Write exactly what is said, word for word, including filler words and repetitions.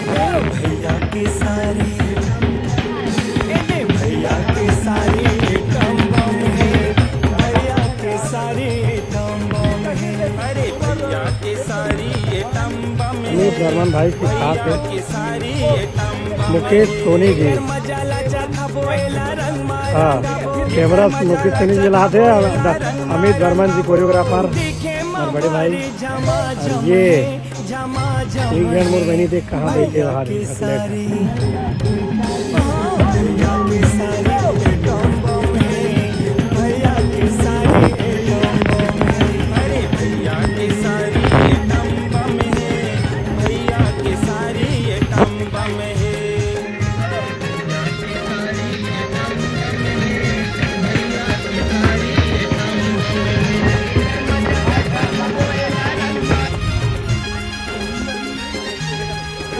भैया के सारी, ए दे भैया के सारी एटम बम हे, भैया के सारी एटम बम हे। अरे भैया के सारी एटम बम हे। अमित वर्मन भाई की खास है। भैया के सारी एटम बम हे। मुकेश सोनी जी। मजा ला जा खबोएला रंग मार हाँ, कैमरा मुकेश सोनी जी ला दे और द-, अमित वर्मन जी कोरियोग्राफर और बड़े भाई। और ये एक झन मोर बहिनी देख कहाँ बैठे रहा रे, अगले